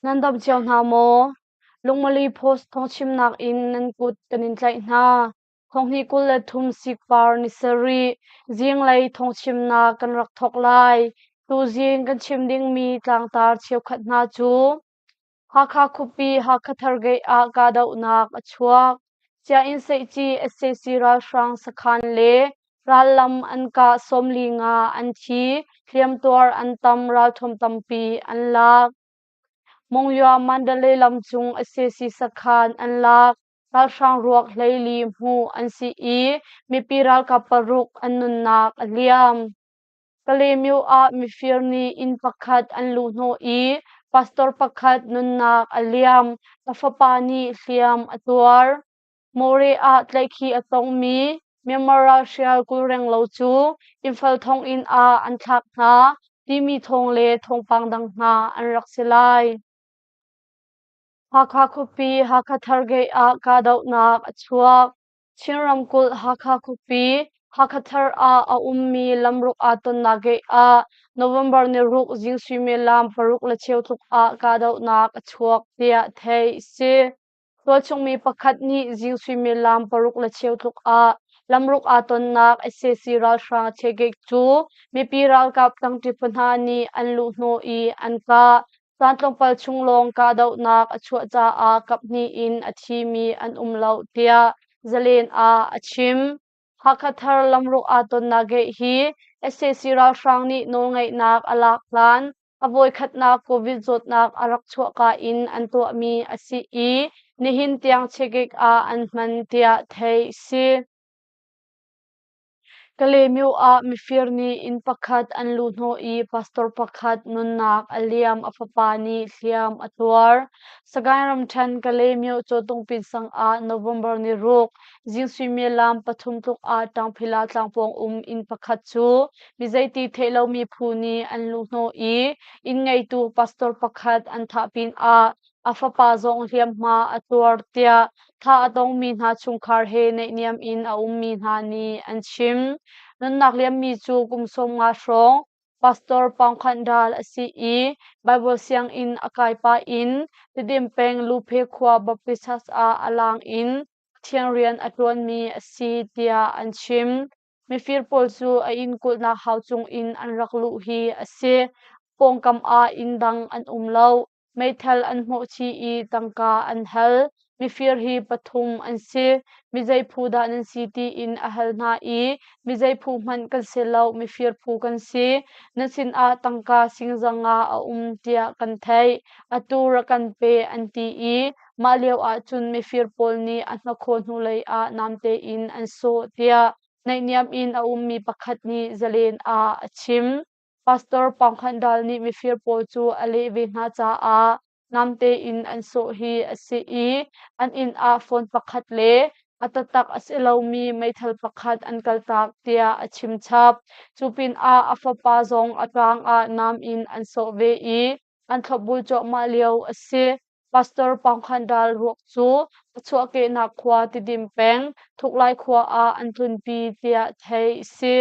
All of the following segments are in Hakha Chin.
Nan dam cio hna maw? Lungmali Post thawngchimnak in nan kut kan in tlaih hna. Thonghnih 23 sikpar ni sarih zinglei thawngchimnak kan rak thawk lai. Tuzing kan chim dingmi tlangtar cheukhat hna cu Hakha khuapi Hakha Thar Gate ah kahdohnak a chuak. Sianginn Seihci sac ralhrang sakhan le rallam an kah 45 an thi, hliamtuar an tam, ralthuam tampi an lak. Monywa Mandalay lamcung sac sakhan an lak. Ralhrang ruak 14 hmuh an si i mipi ralkap paruk an nunnak a liam. Kalaymyo ah mifir nih inn pakhat an luhhnawh i pastor pakhat nunnak a liam. A fapa nih hliam a tuar. Mawre ah tlaihkhih a tongmi Myanmar ralhrial 20 renglo cu Imphal thonginn ah an thlak hna timi thawng le thawngpang dang hna an rak si lai. Hakha khuapi Hakha Thar Gate ah kahdohnak a chuak. Chin ramkulh Hakha khuapi Hakha Thar ah a ummi lamruk aa tonnak gate ah November ni ruk zing suimilam paruk le cheu tluk ah kahdohnak a chuak tiah theih a si. Tualchung mi pakhat nih zing suimilam paruk le cheu tluk ah lamruk aa tonnak sac ralhrang chegek cu mipi ralkap tangṭi phu hna nih an luhhnawh i an kah. Caan tlawmpal chung lawng kahdohnak a chuah caah kaphnih in a thimi an um lo tiah Zalen ah a chim. Hakha Thar lamruk aa tonnak gate hi sac ralhrang nih nawlngeihnak a lak hlan a voikhatnak COVID zawtnak a rak chuahka in an tuahmi a si i nihin tiang chekik ah an hman tiah theih a si. Kalaymyo ah mifir nih inn pakhat an luhhnawh i pastor pakhat nunnak a liam, a fapa nih hliam a tuar. Sagaing ramṭhen Kalaymyo Cawtungpin sang ah November ni ruk zing suimilam pathum tluk ah Ṭangphila tlangpawng um inn pakhat cu mi zeiti theih lomi phu nih an luhhnawh i inn ngeitu pastor pakhat an thah pinah a fapa zong hliamhma a tuar tiah thah a tongmi hna chungkhar he naihniam in a ummi hna nih an chim. Nunnak liammi cu kum 50 hrawng Pastor Paung Khanh Dal a si i Baibal sianginn a kai pah in Tidim peng Luphe khua Baptist Church ah a lang in Pathian rian a ṭuanmi a si tiah an chim. Mifir pawl cu a inn kulhnak hau cung in an rak luh hi a si. Pawngkam ah inn dang an um lo. Meithal an hnawhchih i tangka an hal. Mifir hi pathum an si. Mi zei phu dah nan si tiin a hal hna i mi zei phu hmanh kan si lo, mifir phu kan si. Nan sinah tangka singzang ah a um tiah kan theih. Atu rak kan pe an ti i mah lio ahcun mifir pawl nih a hnakhaw hnulei ah namte in an sawh tiah naihniam in a ummi pakhat nih Zalen ah a chim. Pastor Paung Khanh Dal nih mifir pawl cu a leh ve hna caah namte in an sawh hi a si i an inn ah phone pakhat le a taktak a si lomi meithal pakhat an kaltak tiah a chim chap. Cu pinah a fapa zong a ṭaang ah nam in an sawh ve i an thlopbul cuahmah lio a si. Pastor Paung Khanh Dal ruak cu a chuahkehnak khua Tidim peng Thuklai khua ah an tlunpi tiah theih a si.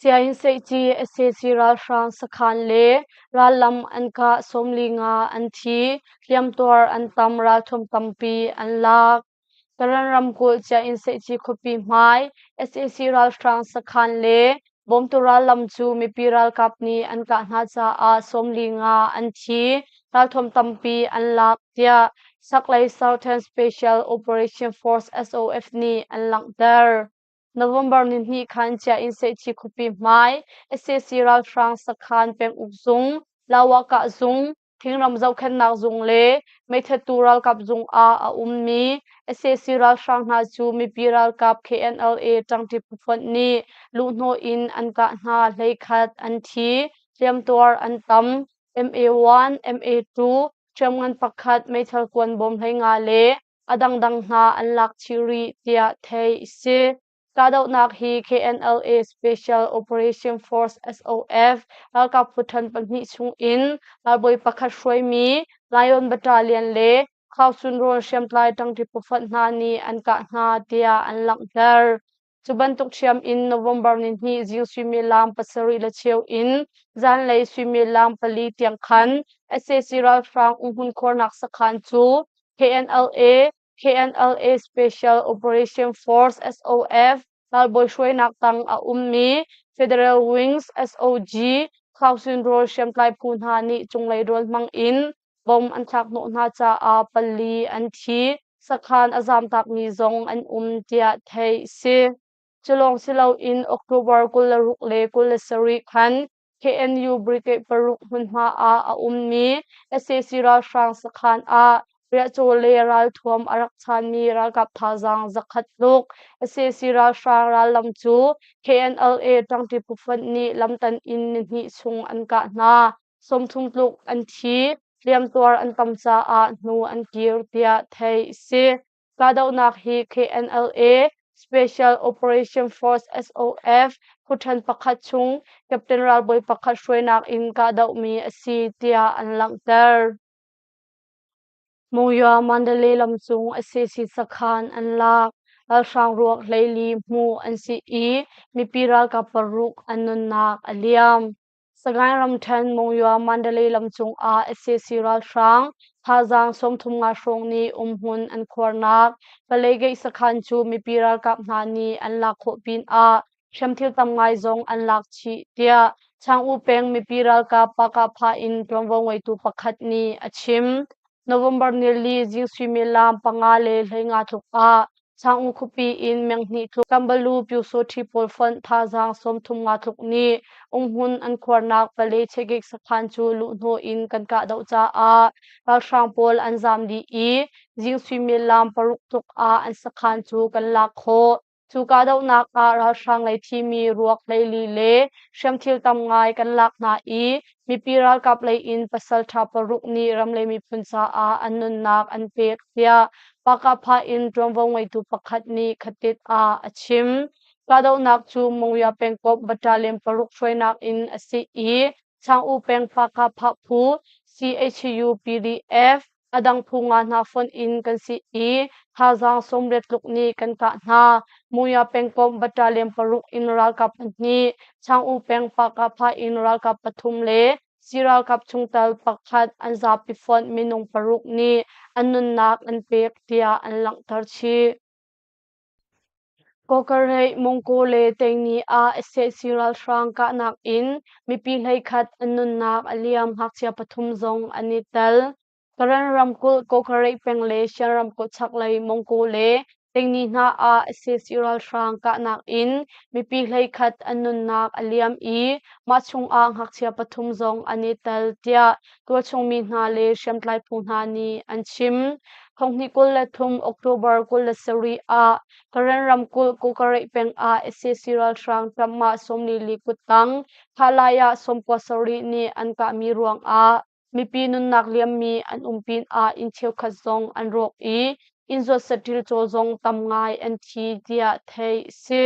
Sianginn Seihci sac ralhrang sakhan le rallam an kah 45 an thi, hliamtuar an tam, ralthuam tampi an lak. Karen ramkulh Sianginn Seihci khuapi hmai sac ralhrang sakhan le bawmtu rallam cu mipi ralkap nih an kah hna caah 45 an thi, ralthuam tampi an lak tiah Chaklei Southern Special Operation Force SOF nih an langhter. November ni hnih khan Chiah-inn Seihthi khuapi hmai sac ralhrang sakhan penguk zung, Lawakah zung, thingram zohkhenhnak zung le meithattu ralkap zung ah a ummi sac ralhrang hna cu mipi ralkap KNLA ṭangṭi phufonh nih luhhnawh in an kah hna 11 an thi, hliamtuar an tam. MA1, MA2, hriamngan pakhat, meithal kuan bawm 15 le a dangdang hna an lak chih rih tiah theih a si. Kahdohnak hi KNLA Special Operation Force SOF ralkap phu ṭhan pahnih chung in ralbawi pakhat hruaimi Lion Battalion le Khausun rawn hriamtlai ṭangṭi phufonh hna nih an kah hna tiah an langhter. Cu bantuk ṭhiam in November nihnih zing suimilam 7:15 in zanlei suimilam 4 tiang khan sac ralhrang umhmun khuarnak sakhan cu KNLA, KNLA Special Operation Force SOF ralbawi hruainak tang a ummi Federal Wings SOG Khausin Rawl hriamtlai phu hna nih cunglei rawl hmang in bom an thlak hnawh hna caah pali an thi. Sakhan a zamtakmi zong an um tiah theih si. Cu lawng si loin October 26 le 27 khan KNU Brigade paruk hmunhma ah a ummi sac ralhrang sakhan ah riahcaw le ralthuam a rak chanmi ralkap thazaang zakhat tluk sac ralhrang rallam cu KNLA ṭangṭi phufonh nih lamtan in nihnih chung an kah hna. 30 tluk an thi, hliamtuar an tam caah hnu an kir tiah theih a si. Kahdohnak hi KNLA Special Operation Force SOF phuṭhen pakhat chung Captain ralbawi pakhat hruainak in kahdohmi a si tiah an langhter. Monywa Mandalay lamcung sac sakhan an lak. Ralhrang ruak 14 hmuh an si i mipi ralkap paruk an nunnak a liam. Sagaing ramṭhen Monywa Mandalay lamcung ah sac ralhrang thazaang 35 hrawng nih umhmun an khuarnak Palegeih sakhan cu mipi ralkap hna nih an lak khawh pinah hriamthil tam ngai zong an lak chih tiah Chang-U peng mipi ralkap Pakah in ṭuanvo ngeitu pakhat nih a chim. November nili zing suimilam 4:15 tluk ah Chang-U khuapi in menghnih tluk Kambalu Pyusawṭhi pawl fonh thazaang 35 tluk nih umhmun an khuarnak Pale Chegik sakhan cu luhhnawh in kan kahdoh caah ralhrang pawl an zaam dih i zing suimilam 6 tluk ah an sakhan cu kan lak khawh. Cu kahdohnak ah ralhrang lei thimi ruak 14 le hriamthil tam ngai kan lak hna i mipi ralkap lei in pasalṭha paruk nih ram le miphun caah an nunnak an pek tiah Pakapha in ṭuanvo ngeitu pakhat nih khatit ah a chim. Kahdohnak cu Monywa pengkomh battalion paruk hruainak in a si i Chang-U peng Pakapha phu CHU PDF a dang phu nga hna fonh in kan si i thazaang 80 tluk nih kan kah hna. Muya pengkomh battalion paruk in ralkap pahnih, Chang-U peng Pakapha in ralkap pathum le si ralkap chungtel pakhat an zapi fonh minung paruk nih an nunnak an pek tiah an langhter chih. Kawkareih, Mongko le Tengni ah sac ralhrang kahnak in mipi 11 an nunnak a liam, ngakchia pathum zong an i tel. Karen ramkulh Kawkareih peng le Shan ramkulh chaklei Mongko le Tengni hna ah sac ralhrang kahnak in mipi 11 an nunnak a liam i mah chungah ngakchia pathum zong an i tel tiah tualchung mi hna le hriamtlai phu hna nih an chim. 2023 October 27 ah Karen ramkulh Kawkareih peng ah sac ralhrang ṭamah 44 kuttang Khalai ah 97 nih an kahmi ruangah mipi nunnak liammi an um pinah inn cheukhat zong an rawk i inn zuat saṭil caw zong tam ngai an thi tiah theih a si.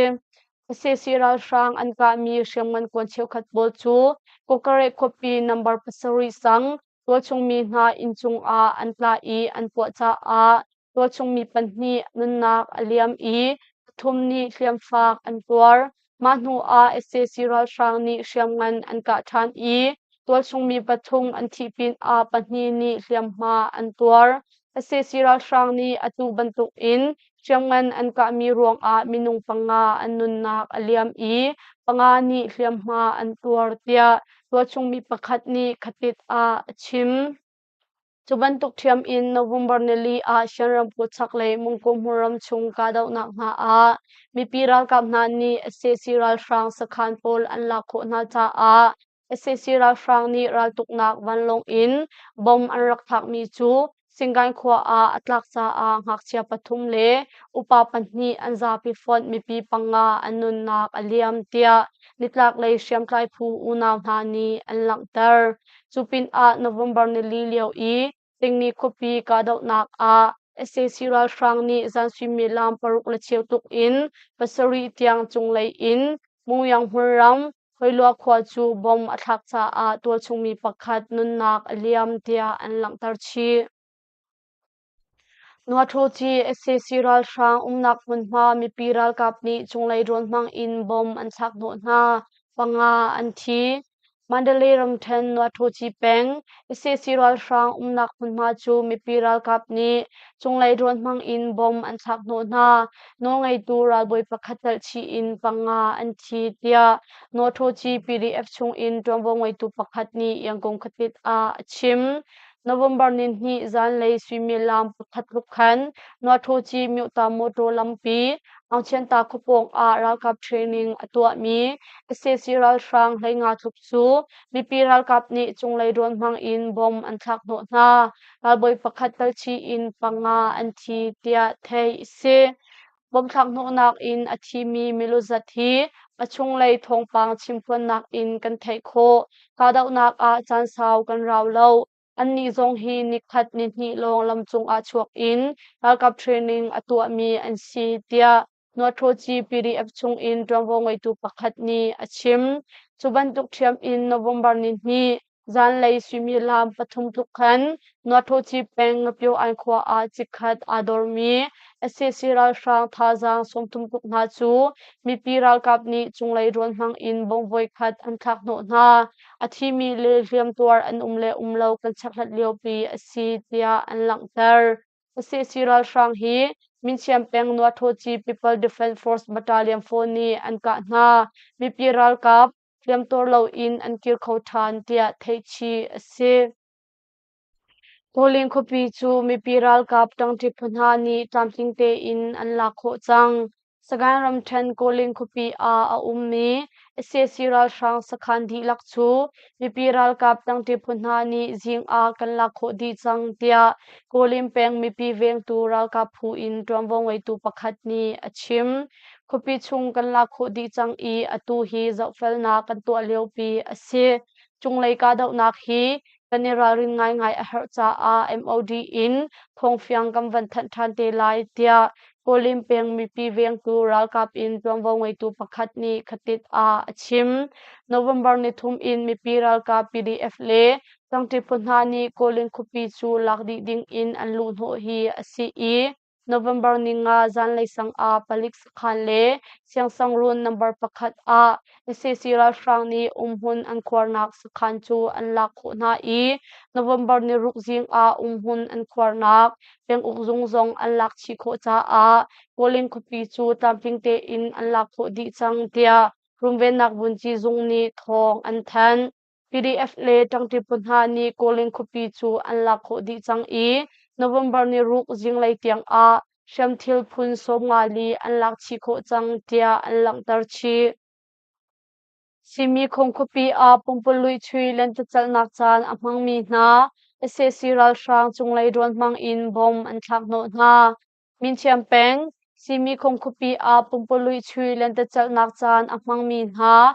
Sac ralhrang an kahmi hriamngan kuan cheukhat pawl cu Kawkareih khuapi number 7 sang tualchungmi hna inn cungah an tla i an puah caah tualchungmi pahnih nunnak a liam i pathum nih hliamfak an tuar. Mah hnu ah sac ralhrang nih hriamngan an kah ṭhan i tualchungmi pathum an thih pinah pahnih nih hliamhma an tuar. Sac ralhrang nih atu bantukin hriamngan an kahmi ruangah minung panga an nunnak a liam i panga nih hliamhma an tuar tiah tualchungmi pakhat nih khatit ah a chim. Cu bantuk ṭhiam in November nili ah Shan ramkulh chaklei Mungku hmunram chung kahdohnak hna ah mipi ralkap hna nih sac ralhrang sakhan pawl an lak khawh hna caah sac ralhrang nih raltuknak vanlawng in bomb an rak thlakmi cu Singain khua ah a tlak caah ngakchia pathum le upa pahnih an zapi fonh mipi panga an nunnak a liam tiah nitlaklei hriamtlai phu unau hna nih an langhter. Cu pinah November nili lio i Tingni khuapi kahdohnak ah sac ralhrang nih zan suimilam 6:15 tuk in 7 tiang cunglei in Mungyang hmunram Hoilua khua cu bomb a thlak caah tualchungmi pakhat nunnak a liam tiah an langhter chih. Nuaṭhawci sac ralhrang umnak hmunhma mipi ralkap nih cunglei drone hmang in bomb an thlak hnawh hna. Panga an thi. Mandalay ramṭhen Nuaṭhawci peng sac ralhrang umnak hmunhma cu mipi ralkap nih cunglei drone hmang in bomb an thlak hnawh hna. Nawlngeitu ralbawi pakhat telhchih in panga an thi tiah Nuaṭhawci PDF chung in ṭuanvo ngeitu pakhat nih Yangon khuatit ah a chim. November nihnih zanlei suimilam pakhat tluk khan Nuaṭhawci Myota motor lampi Aungchianta khuapawng ah ralkap training a tuahmi sac ralhrang 15 tluk cu mipi ralkap nih cunglei drone hmang in bomb an thlak hnawh hna. Ralbawi pakhat talchih in panga an thi tiah theih a si. Bomb thlak hnawhnak in a thimi milu zat hi a chunglei thawngpang chimphuannak in kan theih khawh. Kahdohnak ah caan sau kan rau lo. Annih zong hi nikhat nihnih lawng lamcung ah chuak in ralkap training a tuahmi an si tiah Nuaṭhawci PDF chungin ṭuanvo ngeitu pakhat nih a chim. Cu bantuk ṭhiam in November nihnih zanlei suimilam pathum tluk khan Nuaṭhawci peng Ngapyo-ain khua ah chikkhat aa dormi sac ralhrang thazaang 30 tluk hna cu mipi ralkap nih cunglei rawn hmang in bom voikhat an thlak hnawh hna. A thimi le hliamtuar an um le um lo kan chekhlat liopi a si tiah an langhter. Sac ralhrang hi Minchiam peng Nuaṭhawci People Defense Force Battalion 4 nih an kah hna. Mipi ralkap hliamtuar loin an kir kho ṭhan tiah theihchih a si. Kawlin khuapi cu mipi ralkap ṭangṭi phu hna nih tlamtling tein an lak khawh cang. Sagaing ramṭhen Kawlin khuapi ah a ummi sac ralhrang sakhan dihlak cu mipi ralkap ṭangṭi phu hna nih zing ah kan lak khawh dih cang tiah Kawlin peng mipi vengtu ralkap phu in ṭuanvo ngeitu pakhat nih a chim. Khuapi chung kan lak khawh dih cang i atu hi zohfelnak kan tuah liopi a si. Cunglei kahdohnak hi kan i ralrin ngaingai a herh caah MOD in thawngfiang kan van thanh ṭhan te lai tiah Kawlin peng mipi vengtu ralkap in ṭuanvo ngeitu pakhat nih khatit ah a chim. November nithum in mipi ralkap PDF le ṭangṭi phu hna nih Kawlin khuapi cu lak dih ding in an luhhnawh hi a si i November ninga zanlei sang ah palik sakhan le siangsangruun number pakhat ah sac ralhrang nih umhmun an khuarnak sakhan cu an lak khawh hna i November niruk zing ah umhmun an khuarnak penguk zung zong an lak chih khawh caah Kawlin khuapi cu tlamtling tein an lak khawh dih cang tiah runvennak vunci zung nih thawng an thanh. PDF le ṭangṭi phu hna nih Kawlin khuapi cu an lak khawh dih cang i November niruk zinglei tiang ah hriamthil phun 54 an lak chih khawh cang tiah an langhter chih. Simi Khong khuapi ah pumpululh chui lentecelhnak caan a hmangmi hna sac ralhrang cunglei drone hmang in bomb an thlak hnawh hna. Minchiam peng, Simi Khong khuapi ah pumpululh chui lentecelhnak caan a hmangmi hna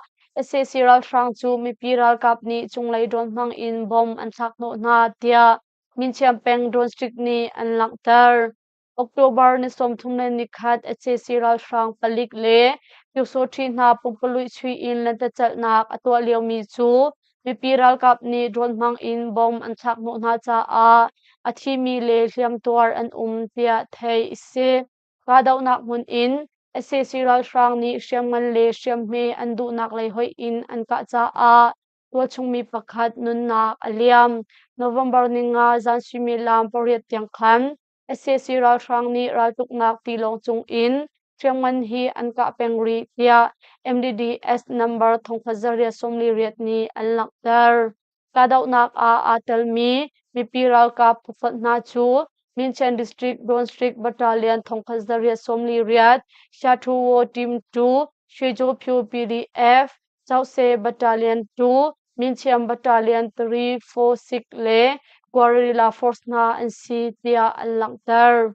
sac ralhrang cu mipi ralkap nih cunglei drone hmang in bomb an thlak hnawh hna tiah Minchiam peng drone district nih an langhter. October ni 31 sac ralhrang palik le Pyusawṭhi hna pumpululh chui in lentecelhnak a tuah liomi cu mipi ralkap nih drone hmang in bomb an thlak hnawh hna caah a thimi le hliamtuar an um tiah theih a si. Kahdohnak hmun in sac ralhrang nih hriamngan le hriamhme an duhnak lei hoih in an kah caah tualchung mi pakhat nunnak a liam. November ninga zan suimilam pariat tiang khan sac ralhrang nih raltuknak tilawng cung in hriamngan hi an kah peng rih tiah MDDS number 1848 nih an langhter. Kahdohnak ah aa telmi mipi ralkap phufonh hna cu Minchen District District Battalion 1848, Shathuwo Team 2, Shwejopyu PDF, Chause Battalion 2, Minchiam Battalion 3, 4, 6 le Guerrilla Force hna an si tiah an langhter.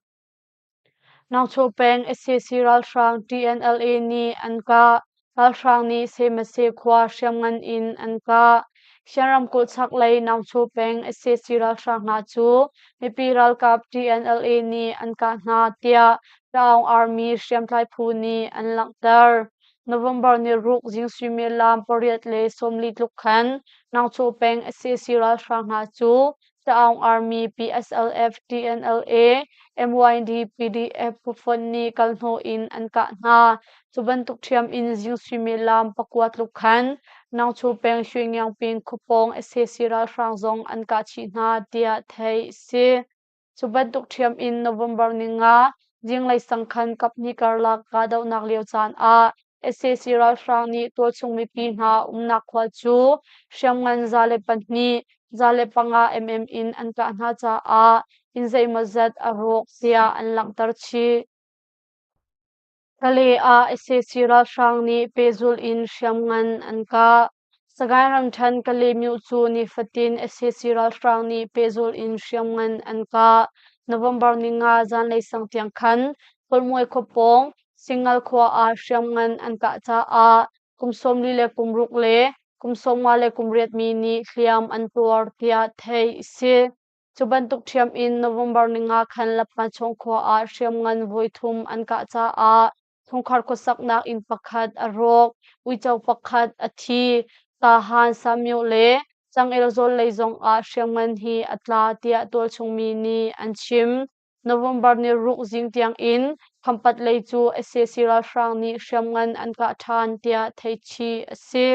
Nangchaw peng sac ralhrang TNLA nih an kah. Ralhrang nih Semase khua hriamngan in an kah. Shan ramkulh chaklei Naungchaw peng sac ralhrang hna cu mipi ralkap TNLA nih an kah hna tiah Taung Army hriamtlai phu nih an langhter. November ni ruk zing suimilam pariat le 40 tluk khan Nangchaw peng sac ralhrang hna cu Taung Army, PSLF, TNLA, MYD, PDF phufonh nih kalhnawh in an kah hna. Cu bantuk ṭhiam in zing suimilam 9 tluk khan Nangchu peng Shuingyangping khuapawng sac ralhrang zong an kah chih hna tiah theih a si. Cu bantuk ṭhiam in November 5 zinglei sang khan kaphnih karlak kahdohnak lio caan ah sac ralhrang nih tualchung mipi hna umnak khua cu hriamngan 102, 105 mm in an kah hna caah inn zeimawzat a rawk tiah an langhter chih. Kale ah sac ralhrang nih pehzulh in hriamngan an kah. Sagaing ramṭhen Kale-myo cu nifatin sac ralhrang nih pehzulh in hriamngan an kah. November 5 zanlei sang tiang khan Kawlmuai khua pawng Singal khua ah hriamngan an kah caah kum 46 le kum 58 mi nih hliam an tuar tiah theih a si. Cu bantuk ṭhiam in November 5 khan Lappanchawng khua ah hriamngan voithum an kah caah chungkhar khuasaknak inn pakhat a rawk, uico pakhat a thi. Tahan, Samyo le Cangel zawl lei zong ah hriamngan hi a tla tiah tualchung mi nih an chim. November 6 zing tiang in Khampat lei cu sac ralhrang nih hriamngan an kah ṭhan tiah theihchih a si.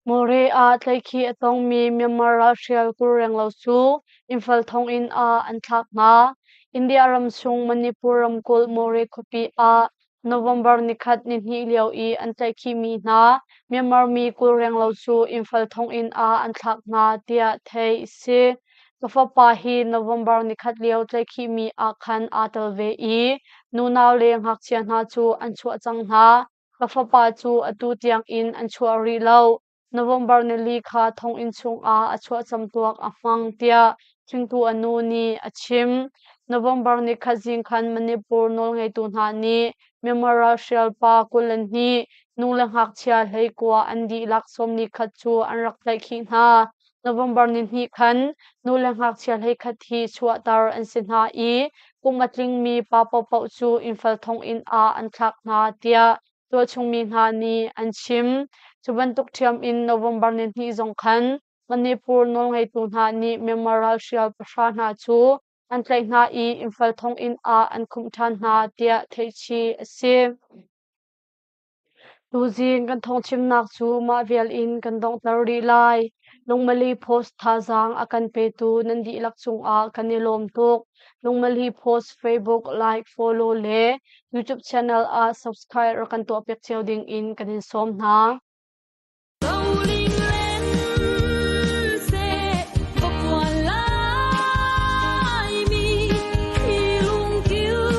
Mawre ah tlaihkhih a tongmi Myanmar ralhrial 20 renglo cu Imphal thonginn ah an thlak hna. India ram chung Manipur ramkulh Mawre khuapi ah November 1 nihnih lio i an tlaihkhihmi hna Myanmar mi 20 renglo cu Imphal thonginn ah an thlak hna tiah theih a si. Ka fapa hi November 1 lio tlaihkhihmi ah khan aa tel ve i nunau le ngakchia hna cu an chuah cang hna. Ka fapa cu atu tiangin an chuah rih lo. November 4 kha thonginn chungah a chuah camtuak a hmang tiah hringtu a nu nih a chim. November 3 zing khan Manipur nawlngeitu hna nih Myanmar ralhrial pa 22, nu le ngakchia 19 an dihlak 41 cu an rak tlaihkhih hna. November 2 khan nu le ngakchia 11 hi chuahter an si hna i kum a tlingmi pa paohpaoh cu Imphal thonginn ah an thlak hna tiah tualchungmi hna nih an chim. Cu bantuk ṭhiam in November 2 zong khan Manipur nawlngeitu hna nih Myanmar ralhrial 9 hna cu an tlaih hna i Imphal thonginn ah an khumh ṭhan hna tiah theihchih a si. Tuzing kan thawngchimnak cu mah vial in kan donghter rih lai. Lungmali Post thazaang a kan petu nan dihlak cungah kan i lawm tuk. Lungmali Post Facebook like, follow le YouTube channel ah subscribe rak kan tuahpiak cio ding in kan in sawm hna.